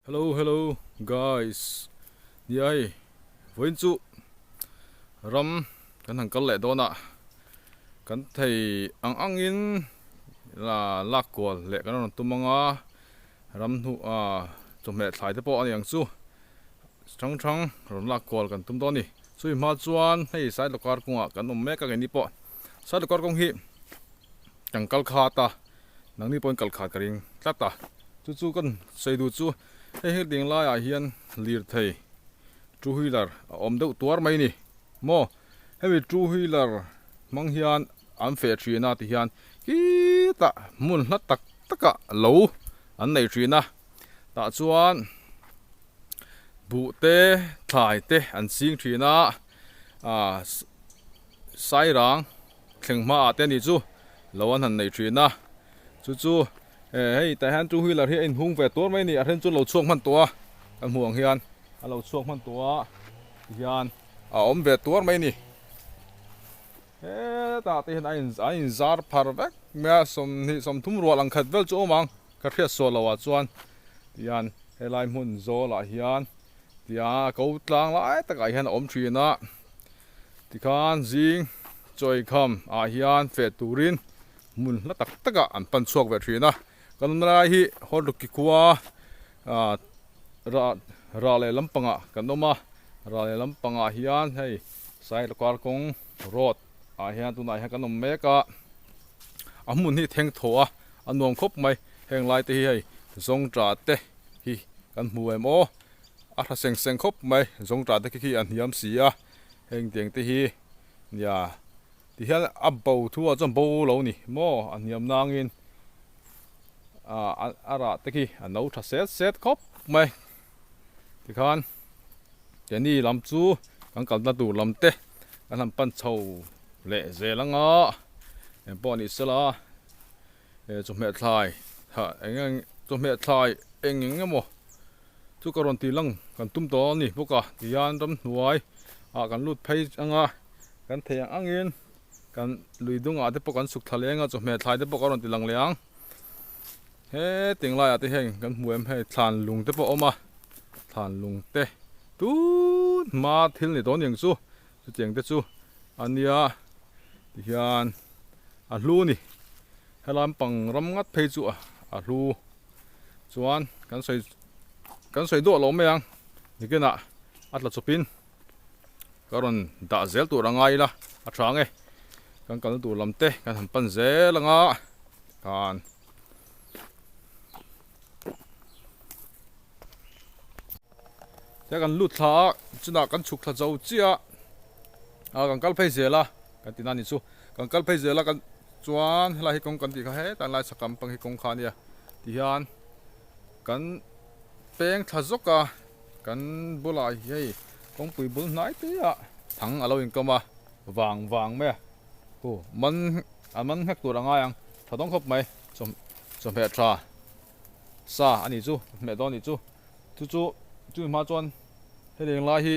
Hello hello guys nia hei vawiin chu ram kan han kal leh dawn a kan thei ang ang in la lak kual leh kan rawn tum ang a ram hnu ah chawhmeh thlai te pawh a ni ang chu hrang hrang rawn lak kual kan tum dawn a ni chumi hma chuan hei sailawkar kawngah kan awm mek a keini pawh sailawkar kawng hi kan kal khat a. Nangni pawhin kal khat ka ring tlat a, chu chu kan sawi duh chu hei hi ding laiah hian lirthei two wheeler a awm deuh tuar mai ni maw hemi two wheeler hmang hian an feh thin a tihian khitah hmun hla tak takah lo an nei thin a tah chuan buh te thlai te an ching thin a ah sairang. Thleng hmaah te anih chu lo an han nei thin a, chu chu hei tah hian two wheeler hi a inhung ve tur mai a ni, a then chu lo chhuak hman tawh a, kan hmuh ang hian a lo chhuak hman tawh a tihian a awm ve tuar mai a ni, hetah te hian a in a inzar phar vek mai a, sawmhnih sawmthum rual ang khat vel chu a awm ang ka hriat sual loh ah chuan tihian helai hmun zawlah hian tiang a ko tlang lai takah hian a awm thin a. Tikhan zing chawikham ah hian feh turin hmun hla tak tak ah an pan chhuak ve thin a, kan awmna lai hi Hawrluki khua ah rah rah leh lampangah kan awm a, rah leh lampangah hian hei Sailawkar kawng road ah hian tunah hian kan awm mek a, a hmun hi thleng thaw a, a nuam khawp mai heng lai te hi hei zawngtah te hi kan hmu em aw. A tha seng seng khawp mai, zawngtah te khi khi a hniam si a, heng tiang te hi nia ti hian a bo thu ah chuan bo lo ni maw a hniam nangin ah a rah te khi a no tha set set khawp mai tikhan keini lam chu kan kalna tur lam te kan han pan chho leh zel anga engpawh ni sela. He chawhmeh thlai ha eng eng chawhmeh thlai eng eng emaw chu ka rawn tih lang kan tum tawh a ni bawk a tihian ramhnuai ah kan lut phei ang a kan thei ang angin kan lui dungah te pawh kan chhuk thla leng a chawhmeh thlai te pawh ka rawn ti lang leh ang hetiang laiah te hian kan hmu em hei thlan lung te pawh a awm a thlan lung te tun hma thil ni tawh aniang chu chutiang te chu a nia tihian a hlu a ni helai pang ram ngat phei chu a hlu chuan kan sawi kan sawi duah lo mai ang nikinah a tla chawpin ka rawn dah zel tur a ngai ila a tha ang e kan kalna tur lam te kan han pan zel anga khan Tia kan lut thla a chunah kan chhuk thla zo chiah a kan kal phei zel a kan ti na ni chu kan kal phei zel a kan chuan helai hi kawng kan tih kha hetah lai chhak lam pang hi kawng kha a nia tihian kan peng thla zawk a kan bulah hei kawngpui bul hnai te ah thang a lo inkawm a vang vang mai a hu man a man nghek tur a ngai ang tha dawng khawp mai chawhmeh tha sa a nih chu hmeh dawn a nih chu chu chu chumi hma chuan hetiang lai hi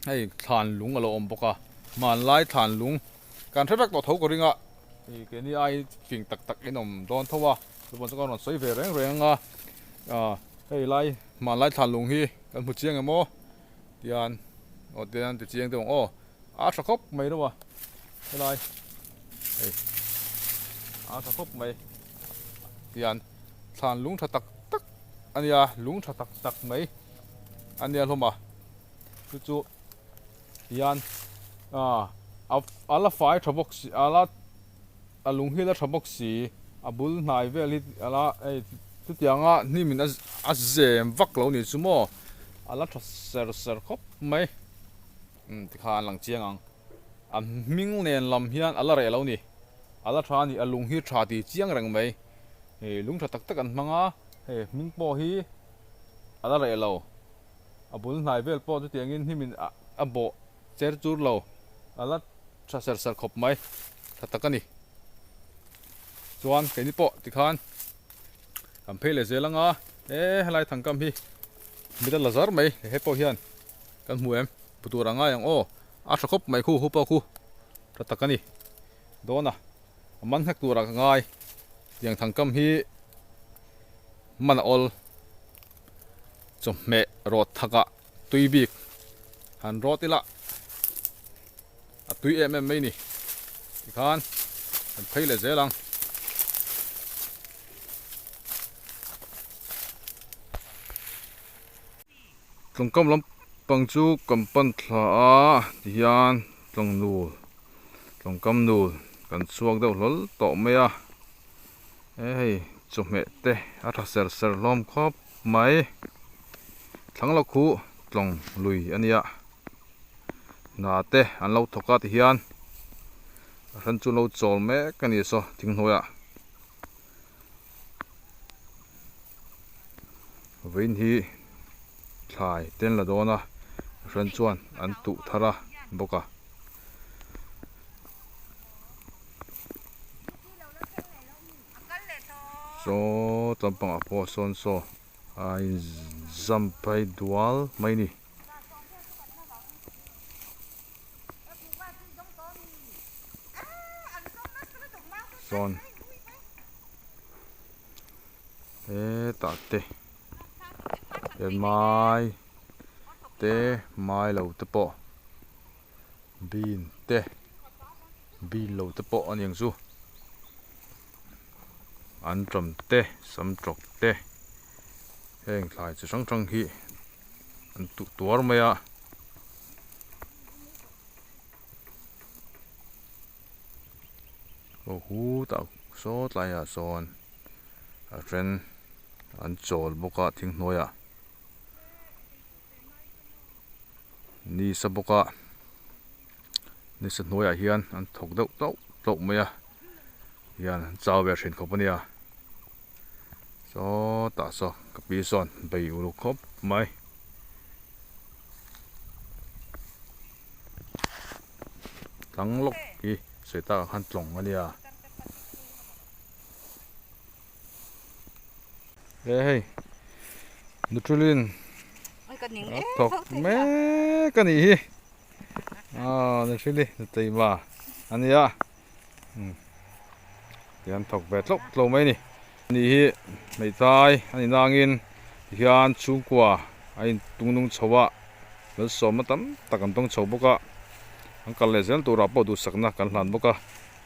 hei thlan lung a lo awm bawk a hmanlai thlan lung kan hre vek tawh tho ka ring a ih keini ai fing tak tak in awm dawn tho a chuvang chuan ka rawn sawi ve reng reng ang a ah hei lai hmanlai thlan lung hi kan hmu chiang em aw tian aw tian ti chiang deuh ang aw a tha khawp mai deuh a helai hei a tha khawp mai tian thlan lung tha tak tak a nia lung tha tak tak mai a nia hlawm a chu chu tian ah a la fai tha bawk si a la a lung hi a la tha bawk si a bul hnai vel hi a la hei chutianga hnim in a zem vak lo ni chu maw a la tha ser ser khawp mai. Umm tikhan an lang chiang ang. A hming nen lam hian a la reh lo ni. A la tha a ni, a lung hi tha tih chiang reng mai. Hei lung tha tak tak an hmang a, hei hming pawh hi a la reh lo. A bul hnai vel pawh chutiangin hnimin a bawh cher chur lo. A la tha ser ser khawp mai, tha tak a ni. Chuan keini pawh tikhan kan phei leh zel ang a, e helai thangkam hi mit a la zar mai he pawh hian. Kan hmu em? Pu tur a ngai ang aw. A tha khawp mai khu hu pawh khu tha tak a ni. Dawn a, a man nghek tur ah ka ngai. Tiang thangkam hi man a awl. Chawhmeh rawt thakah tui bik han rawt ila a tui em em mai ni tikhan kan phei leh zel ang. Tlawngkam lampang chu kan pan thla a tihian tlawng nul tlawngkam nul kan chhuak deuh hlawl tawh mai a he hei chawhmeh te a tha ser ser hlawm khawp mai thlang lo khu tlawng lui a nia hna te an lo thawk a tihian a then chu an lo chawl mek a ni saw thing hnuaiah. Vawiin hi thlai te an la dawn a a then chuan an tuh thar a bawk a. Saw tlampangah pawh sawn saw a inzam phei dual mai a ni. Sawn hetah te hian mai te mai lo te pawh bean te bean lo te pawh a ni ang chu anṭam te samṭawk te heng thlai chi hrang hrang hi. An tuh tuar mai a. Aw hu tah saw tlaiah sawn a then an chawl bawk a thing hnuaiah ni sa bawk a ni sa hnuaiah hian an thawk deuh tauh tauh mai a hian an chau ve thin khawp a nia. Sawtah saw ka pi sawn bei uluk khawp mai. Tlang lawk hi sawi takah khan tlawng a nia. He hei Nutrilin a thawk mek a nih hi. Aw Nutrili Nuteima a nia. Tihian thawk ve tlauh tlauh mai a ni. Ani hi hmeithai a ni nangin tihian chhungkua a in tung nung chho a, malsawmna tam tak an tawng chho bawk a, an kal leh zel turah pawh duhsakna kan hlan bawk a,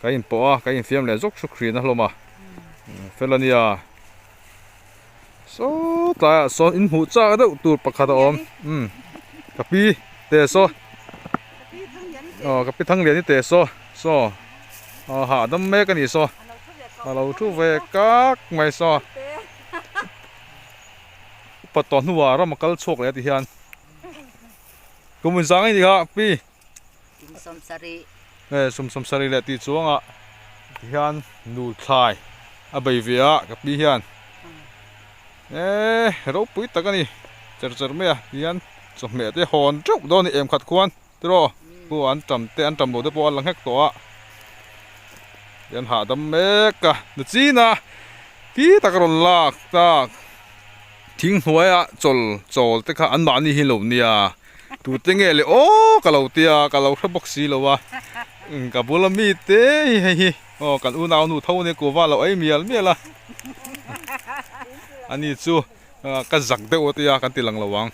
ka inpawh a, ka infiam leh zawk hruk hrin a hlawm a, fel a nia. Saw tlaiah sawn in hmuh chak deuh tur pakhat a awm umm ka pi te saw aw ka pi Thangliani te saw saw aw hahdam mek a ni saw a lo thu ve kak mai saw upa tawh hnuah ram a kal chhuak leh a ti hian kum inzang a ni kha pi. He sum sawmsarih leh tih chuangah hian nu thlai a bei ve a ka pi hian eee ropui tak a ni cher cher mai a tihian chawhmeh te hawn teuh dawn a ni em khat khuan tiraw chu an tam te an tam lo te pawh a la nghek tawh a tihian hahdam mek a nu chin a ti tak a rawn lak tak thing hnuaia chawl chawl te kha anmahni hi lo nia. Tute nge le aw ka lo tia ka lo hre bawk si lo a ka bula mi te hi hei hi aw kan unau nu tho ania kuva lo ei mial mial a ani chu ka zak deuh a tia kan ti lang lo ang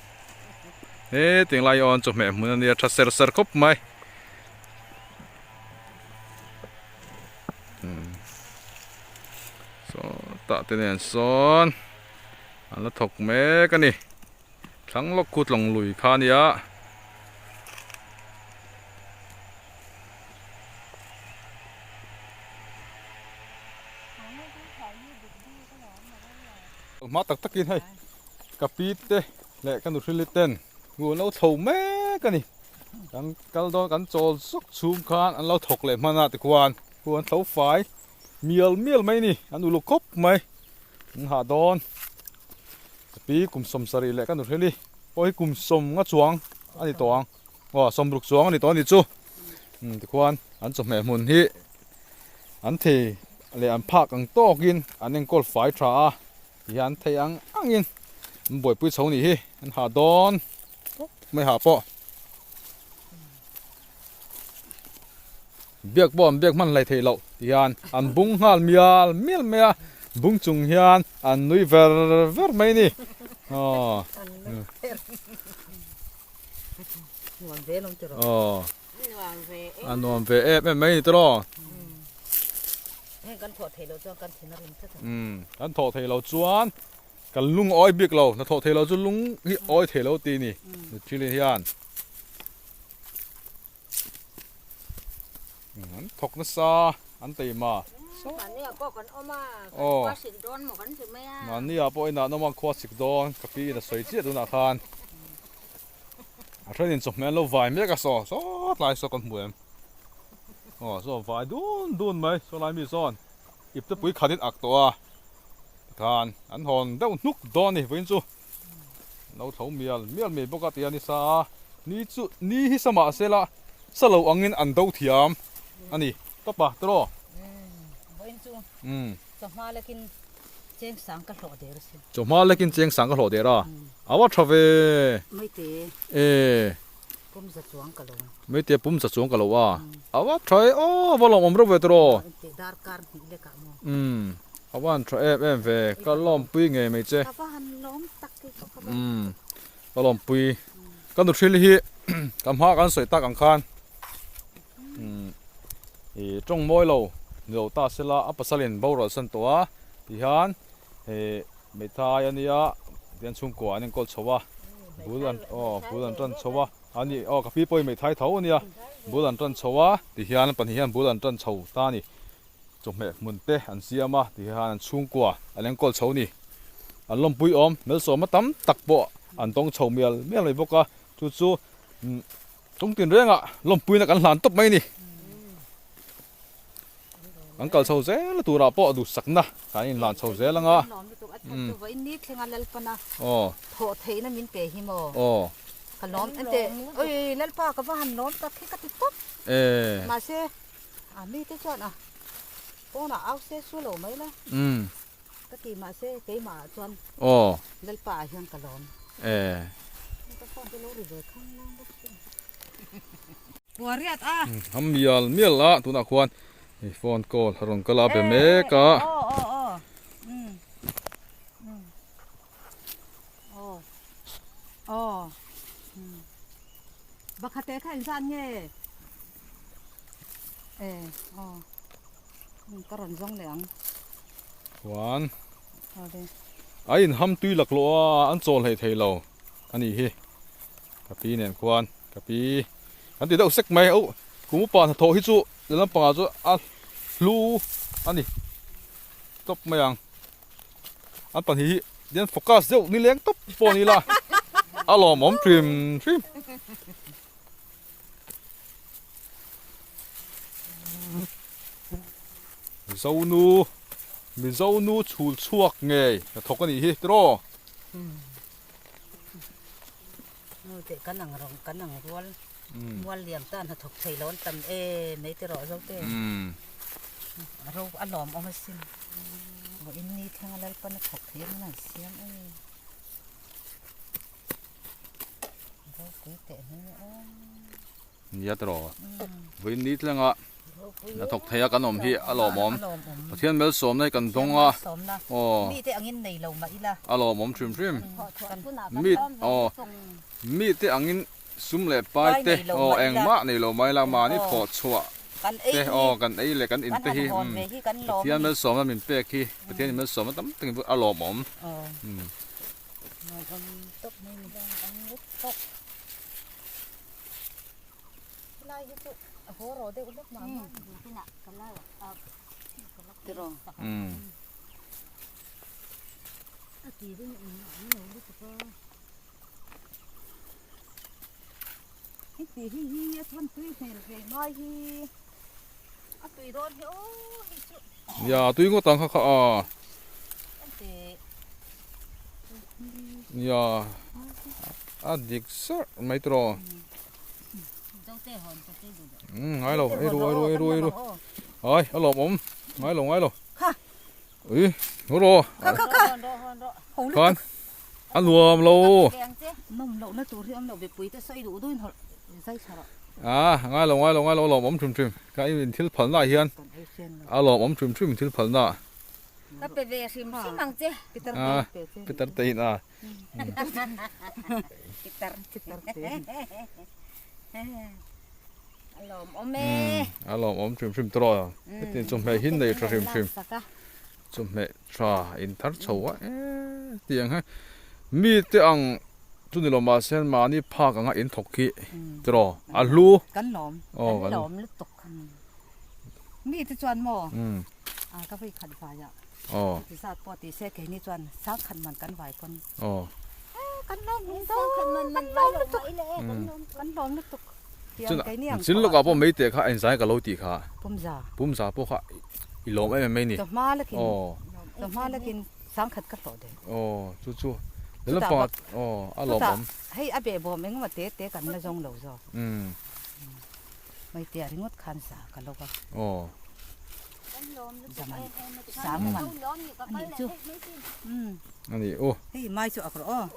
he tiang lai awn chawhmeh hmun ania tha ser ser khawp mai sawtah te nen sawn an la thawk mek a ni. Thlang lawk khu tlawng lui kha a nia. Hma tak takin hei ka pi te leh ka nuhrili ten ngu an lo thlo mek a ni. Kan kal dawn kan chawl zuk chhung khan an lo thawk leh hman a tikhuan khu an thlo fai mial mial mai a ni an uluk khawp mai an hah dawn. Pi kum 70 leh ka nu hreli pawh hi kum 50 chuang a ni tawh ang aw 60 chuang a ni tawh a ni chu umm tikhuan an chawhmeh hmun hi an thei leh an phak ang tawkin an enkawl fai tha a tihian an thei ang angin an buaipui chho nih hi an hah dawn tawp mai hah pawh biak pawh an biak hman hlei theih loh tihian an bung nghal mial mial mai a bung chung hian an nui ver ver mai a ni. Aw. Nuam ve lawm tiraw. Aw. Nuam ve em. A nuam ve em em mai ni tiraw. Heng kan thawh theih loh chuan kan thin a rim tlat a. Umm kan thawh theih loh chuan kan lung awi bik lo. Hna thawh theih loh chu lung hi awi thei lo ti ni. Thil hian. An thawk nasa an teima. Mahni ah pawh kan awm a, kan khua sik dawn maw kan ti mai a. Mahni ah pawh inah an awm a, khua sik dawn ka pi in a sawi chiah tunah khan. A thenin chawhmeh an lo vai mek a saw, saw tlai saw kan hmu em. Aw saw vai dun dun mai, saw lai mi sawn ipte pui khat in ak tawh a. Tikhan an hawn deuh hnuk dawn a ni vawiin chu. Lo tho mial mial mai bawk a ti a ni sa a, ni chu ni hi sa mah se la sa lo angin an do thiam a ni tawp a tiraw? Umm vawiin chu chawhma lekin cheng sang ka hlawh der asin. Chawhma lekin cheng sang ka hlawh der a, a va tha ve. Maite e pum za chuang ka lo. Maite pum za chuang ka lo a, a va tha e aw a va lawmawm reuh ve tiraw? Darkar hnih lekah maw? Umm. A va han tha em em ve, ka lawmpui ngei mai che. Ka va han lawm tak hi ka va. Umm, ka lawmpui. Ka nuthil hi ka hma kan sawi tak ang khan umm ih tawng mawi lo ni lo ta sela a pasalin boral san tawh a tihian ih meithai a nia tihian chhungkua an enkawl chho a bul an aw bul an tan chho a a ni aw ka pi pawhin meithai tho a nia bul an tan chho a tihian pahnih hian bul an tan chho ta a ni. Chawhmeh hmun te an siam a ti hian an chhungkua an enkawl chho ni. An lawmpui awm hmelsawma tam tak pawh an tawng chho mial mial mai bawk a, chu chu tum tin rengah lawmpuina kan hlan tawp mai a ni. Kan kal chho zel turah pawh duhsakna kan inhlan chho zel ang a. Aw. Aw. E. A mite chuan a pawnah au se su lo mai la. Umm. Ka ti mahse keimah ah chuan. Aw. Lalpa ah hian ka lawm. E. Ka phone te lo ri ve khang lang bawk si. Puariat a. Ham mial mial a tunah khuan hei phone call a rawn kal a be mek a. Aw aw aw. Umm. Umm. Aw. Aw. Umm. Bakhate kha inzan nge? E aw ka rawn zawng leh ang. Chuan a in ham tui laklawh a an chawl hleih thei lo a nih hi ka pi nen khuan ka pi kan ti deuh sek mai oh kum upa hnathawh hi chu lampangah chu a hlu a ni tawp mai ang. An pahnih hi dian focus deuh nileng tawp pawh ni ila a lawmawm hrim hrim. Mizonu Mizonu chhul chhuak ngei hnathawk a nih hi tiraw. Nu teh kan ang rawng kan ang rual mual liam tan hnathawk thei lo an tam em mai tiraw Zote. Ro a lawmawm asin. Vawiin ni thlenga Lalpan a thawk thei a min an siam em. Ropui teh hming e aw. Nia tiraw. Vawiin ni thlenga na thawk thei a kan awm hi a lawmawm. Pathian malsawmna hi kan dawng a. Aw. Mite angin nei lo mah ila. A lawmawm hrim hrim. Mi aw mite angin sum leh pai te aw engmah nei lo mah ila mahni thawh chhuah te aw kan ei leh kan in te hi Pathian malsawmna min pek hi Pathian in malsawmna tam takin a lawmawm. Nia tui ngawt ang kha kha a. Nia a dik sarh mai tawh. Umm ngai lo ei ru ei ru ei ru ei ru ai a lawmawm ngai lo ngai lo ui haw rawh khan a nuam lo a ngai lo ngai lo ngai lo a lawmawm hrim hrim ka in thil phalna ah hian a lawmawm hrim hrim thil phalna. Ka pe ve hrim hrim ang che. Pitar Ah, te pe che. Pitar te in a. Pitar. Pitar te. A lawm awm e. A lawm awm hrim hrim tawh a. Hetiang chawhmeh hi nei tha hrim hrim. Chawhmeh tha in thar chho a e tiang hi mi te ang chu ni lo mahse mahni phak anga in thawk hi tiraw a hlu. Kan lawm. Aw Kan lawm lutuk. Mi te chuan maw a ka vei khat vai a ti zat pawh ti se keini chuan sang khat man kan vai pawn kan lawm kan lawm lutuk kan lawm lutuk Chun chin lawkah pawh mai teh kha a inzai ka lo tih kha pumza pumza pawh kha i lawm em em mai ni chawhma lakin chawhma lakin sang khat ka hlawh deuh aw chu chu leh aw a lawm awm hei a behbawm engemaw te te kan la zawng lo zawk Maitea ringawt khan sa ka lo a. Aw. Zaman sang man a nih chu. Umm. A nih u. Hei mai chu ak rawh aw.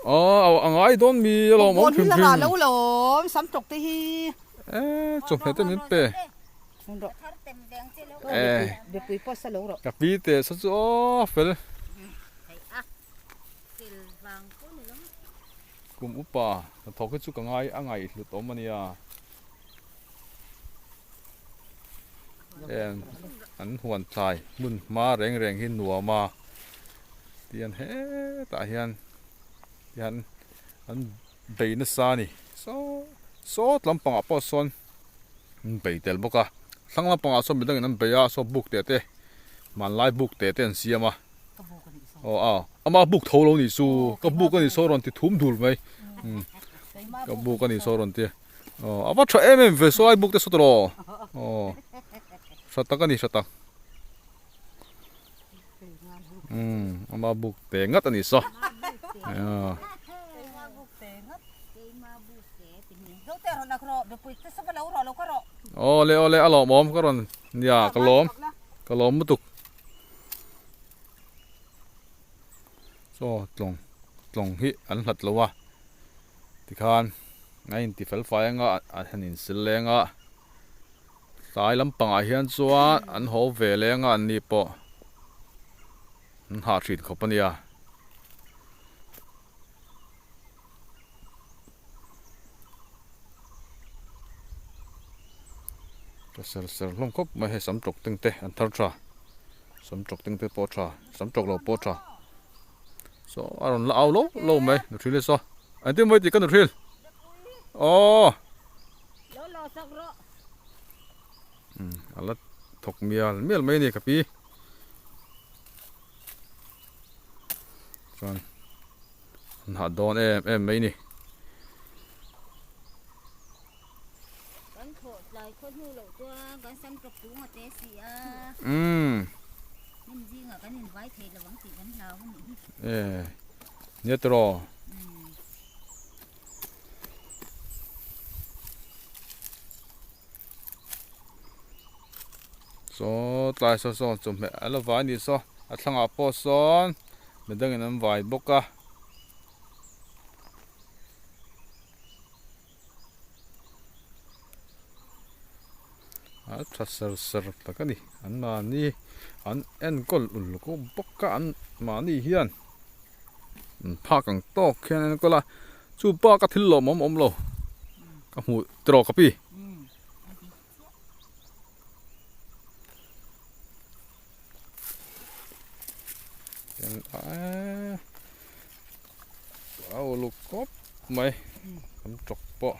Aw a ngai dawn mi a lawm awm hrim hrim. Bawlhhlawh lo lawm sam tawk te hi. E chawhmeh te min pe. Rawh. E. Bepui pawh sa lo rawh. Ka pi te sa chu aw fel. Kum upa hnathawk hi chu ka ngai a ngaihhlut awm a nia. Heng an huan thlai hmun hma reng reng hi nuam a tihian hetah hian tihian an bei nasa a ni saw sawt lampangah pawh sawn an bei tel bawk a thlang lampangah sawn midangin an bei a saw buk teh te hmanlai buk teh te an siam a aw a ama buk tho lo nih chu ka buk a nih saw rawn ti thum dul mai ka buk a nih saw rawn ti a. Aw a va tha em em ve saw ai buk te saw tawh aw hra tak a ni hra tak umm ama buk te ngat a ni saw aw le aw le a lawmawm ka rawn nia ka lawm ka lawm lutuk saw tlawng tlawng hi an hlat lo a. Tikhan a inti fel fai anga a han insil leng a, tlai lampangah hian chuan an haw ve leng a anni pawh an hah thin khawp a nia. Ka ser ser hlawm khawp mai hei sam tawk teng te an thar tha, sam tawk teng te pawh a tha, sam tawk lo pawh a tha. Saw a rawn la au lo lo mai nu hril hi saw engtin mawi tih ka nu hril aw umm a la thawk mial mial mai a ni ka pi chuan an hah dawn em em mai a ni. Umm e nia tiraw saw tlai saw saw chawhmeh a la vai a nih saw a thlangah pawh sawn midangin an vai bawk a. A tha ser ser tak a ni an mahni an enkawl uluk bawk a an mahni hian an phak ang tawk hian an enkawl a chu bak a thil lawmawm awm lo ka hmuh tiraw ka pi. A uluk khawp mai kan tawk pawh.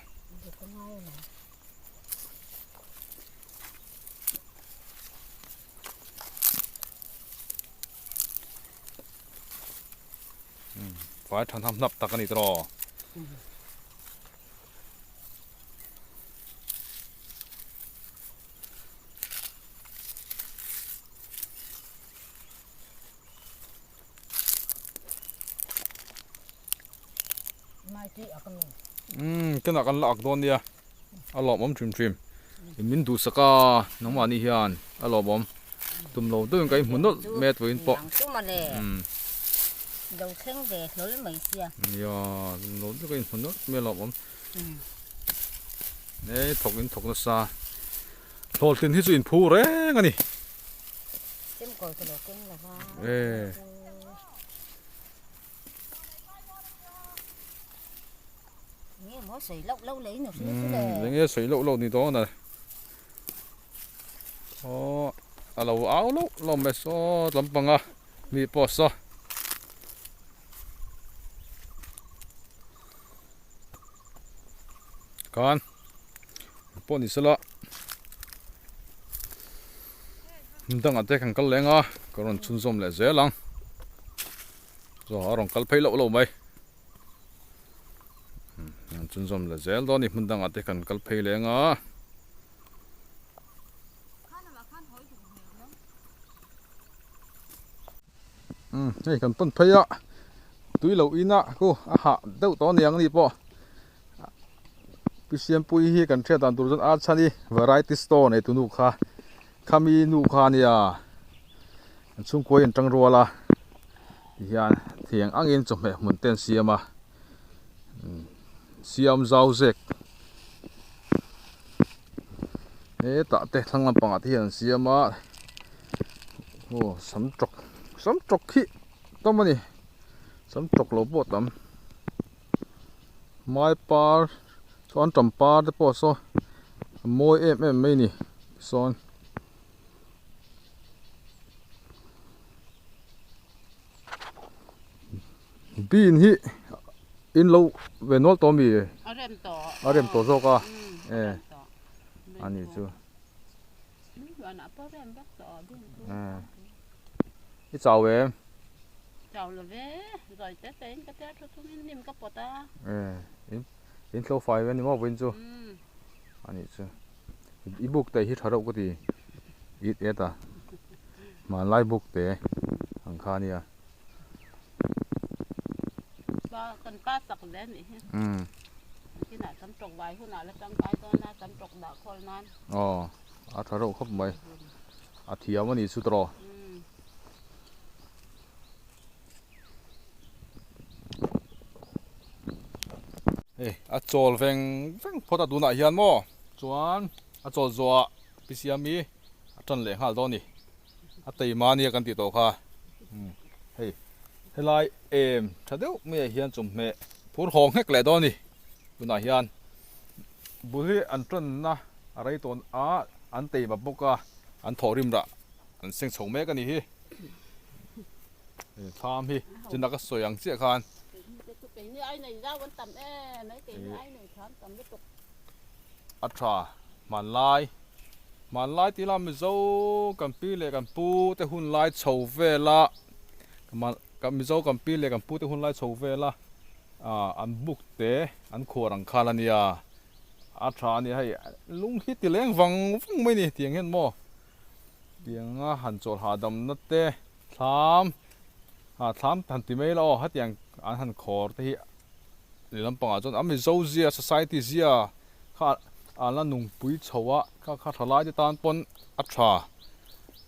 Vai tha hnap hnap tak a ni tawh. Umm kenah kan la ak dawn nia a lawmawm hrim hrim min duhsak a nangmahni hian a lawmawm tum lo deuhin ka inhmu nawlh mai a tuin pawh umm nia tum lo deuhin ka inhmu nawlh mai a lawmawm e thawk in thawk nasa hlawhtlin hi chu inphu reng a ni. Chemkawl ka lo keng lo va. E. Nge maw sawi loh loh lei nu hri chu le. Enge sawi loh loh ni dawn a. Aw a lo au loh loh mai saw lampang a mi pawh saw. Khan pawh ni sela dangah te kan kal leng a ka rawn chhunzawm leh zel ang chaw a rawn kal phei loh loh mai an chhunzawm leh zel dawn a ni hmun dangah te kan kal phei leng a. Hei kan pawn phei a tui loh in a khu a hah deuh tawh a ni ang ni pawh Pi Siampuii hi kan hriat dan tur chuan a chhan hi variety store nei tu nu kha khami nu kha a nia an chhungkua hi an tang rual a tihian thiang angin chawhmeh hmun te an siam a siam zau zek hetah te thlang lampangah te hian an siam a aw sam tawk sam tawk hi tam a ni sam tawk lo pawh a tam. Mai par chuan tam par te pawh saw a mawi em em mai a ni sawn. Bean hi in lo ve nual tawh ami? A rem tawh. A rem tawh zawk a e a nih chu. I chau em? Chau lo ve, zawi te te in ka tel thu thungin hnim ka pawt a. E, in thlo fai ve ni maw vawiin chu? A nih chu. I buk te hi tha reuh ka ti. It et a. Hmanlai buk te ang kha ania. Pa kan pa sak hle a nih hi. Kinah tam tawk vai hunah la tangkai dawn a, tam tawk dah khawl nan. Aw, a tha reuh khawp mai. A thiam a nih chu tawh. Hei a chawl veng veng phawt a tunah hian maw chuan a chawl zawhah Pi Siami a tan leh nghal dawn a ni. A teima ania kan tih tawh kha. Hei helai em tha deuh maiah hian chawhmeh phur haw nghek leh dawn a ni tunah hian. Bul hi an tanna a rei tawn a, an teima bawk a, an thawhrim rah an seng chho mek a ni hi. Thlam hi chuna ka sawi ang chiah khan. A tha hmanlai hmanlai tih lam Mizo kan pi leh kan pu te hun lai chho vela Mizo kan pi leh kan pu te hun lai chho vela ah an buk te an khuar ang khan a nia a tha a nia hei lung hi ti leng vang vang mai a ni tiang hian maw tianga han chawlh hahdam na te thlam ah thlam han ti mai la aw hetiang an han khawr te hi lehlam pangah chuan a mizo zia society zia kha an la nungpui chho a kha kha tha lai te tan pawn a tha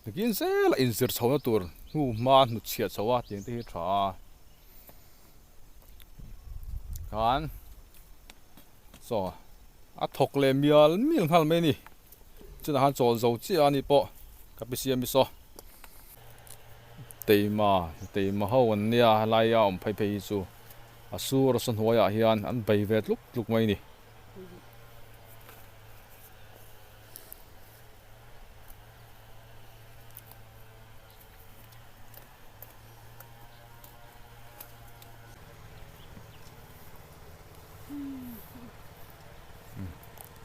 nikin zel a inzir chho na tur hnu hma hnutchhiah chho a tiang te hi a tha a. Khan chaw a thawk leh mial mial nghal mai a ni chutah khan chawl zo chiah a ni pawh ka pi siam hi saw teima teima ho an nia helai a awm phei phei hi chu a sur a sahnuaiah hian an bei ve tluk tluk mai a ni.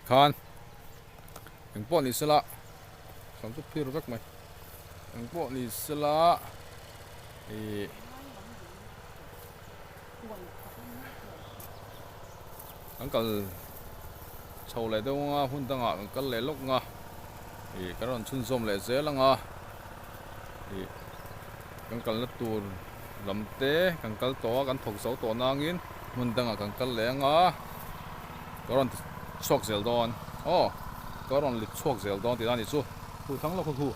Khan eng pawh ni sela sam chu phir vek mai eng pawh ni sela ih kan kal chho leh deuh anga hun dangah kan kal leh lawk anga ih kan rawn chhunzawm leh zel anga ih kan kalna tur lam te kan kal tawh a kan thawk zo tawh nangin hmun dangah kan kal leh anga ka rawn ti chhuak zel dawn aw ka rawn lit chhuak zel dawn tih na ni chu hu thlang lawk hu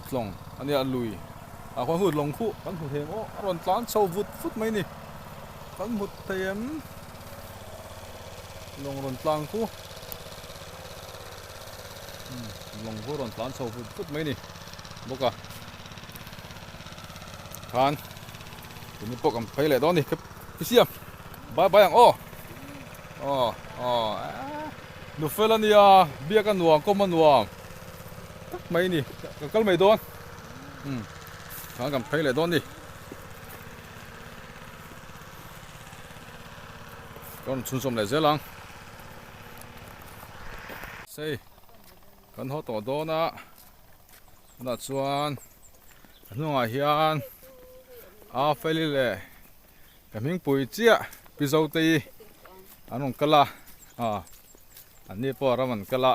tlawng a nia lui ah khuan hu lawng khuh kan hmu thei ang aw a rawn tlan chho vut vut mai a ni kan hmu thei em lawng rawn tlang khu lawng khu rawn tlan chho vut vut mai a ni bawk a. Khan tuni pawh kan phei leh dawn a ni ka siam bye bye ang aw aw aw nu fel a nia biak a nuam kawm a nuam tak mai a ni ka kal mai dawn umm khan kan phei leh dawn a ni ka rawn chhunzawm leh zel ang sei kan haw tawh dawn a tunah chuan. A hnungah hian a feli leh ka hmingpui chiah pi Zotei an rawn kal a ah an ni pawh ram an kal a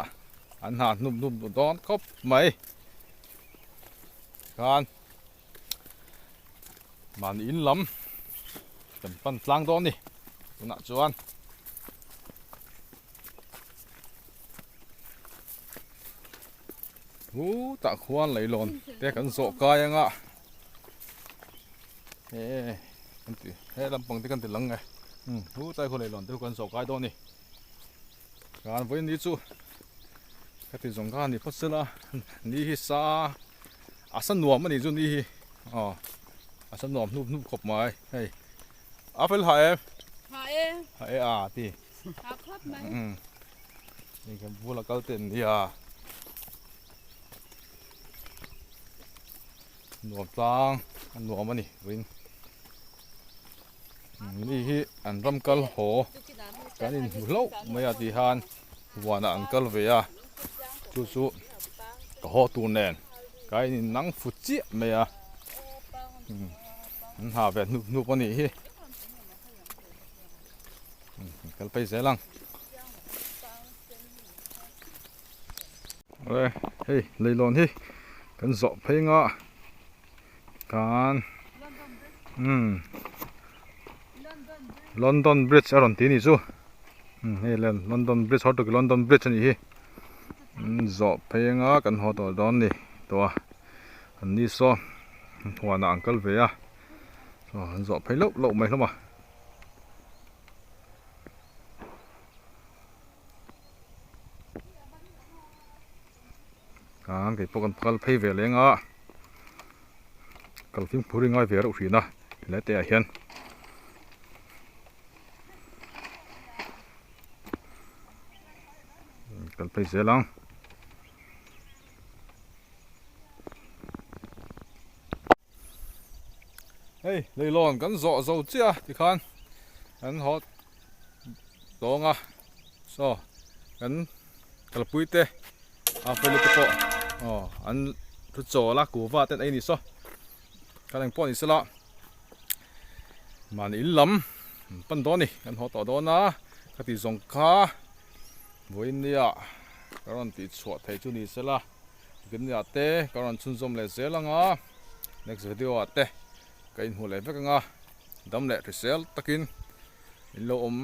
an hna hnup hnup duh dawn khawp mai khan mahni in lam kan pan tlang dawn a ni tunah chuan. Hutah khuan leilawn te kan zawh kai anga he kan ti he lampang te kan ti lang nge umm hutlai khaw leilawn te kan zawh kai dawn a ni kan vawiin ni chu ka ti zawng kha a ni phawt sela ni hi sa a sa nuam a ni chu ni hi aw a sa nuam hnup hnup khawp mai hei a fel ha em ha e ha e a ti ha khawp mai umm. Hei kan bula kal te an nia nuam tlang a nuam a ni vawiin mi hi an ram kal haw kan inhmu hlauh mai a tih hian huanah an kal ve a chu chu ka haw tur nen ka in nang fu chiah mai a an ha ve hnup hnup a nih hi. Kal phei zel ang. Awle hei leilawn hi kan zawh phei nga kan umm London bridge a rawn ti ni chu umm hei len London bridge hawr tukin London bridge a nih hi an zawh phei anga kan haw tawh dawn ni tawh a an ni saw huanah an kal ve a an zawh phei loh loh mai hlawm a. Khan kei pawh kan kal phei ve leng a kal fimkhur hi ngai ve reuh thin a helai te ah hian kal phei zel ang. Hei leilawn kan zawh zo chiah a tikhan kan haw tawng a saw kan kalpui te a feli te pawh aw an thu chawl a kuhva te an ei a ni saw kan engpawh ni sela mahni in lam an pan dawn a ni kan haw tawh dawn a ka tih zawng kha vawiin nia ka rawn tih chhuah theih chu ni sela. Gimnia te ka rawn chhunzawm leh zel ang a, next video ah te ka inhmuh leh vek ang a, dam leh hrisel takin in lo awm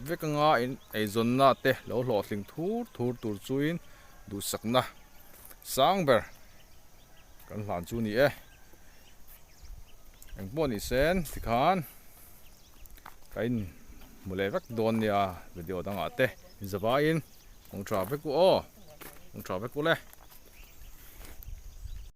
vek ang a, in eizawnna te lo hlawhtling thur thur tur chuin duhsakna sang ber kan hlan chu ni e. Engpawh ni sen tikhan ka inhmu leh vek dawn nia video dangah te inzavaiin kawng tha vek u aw. Kawng tha vek u le.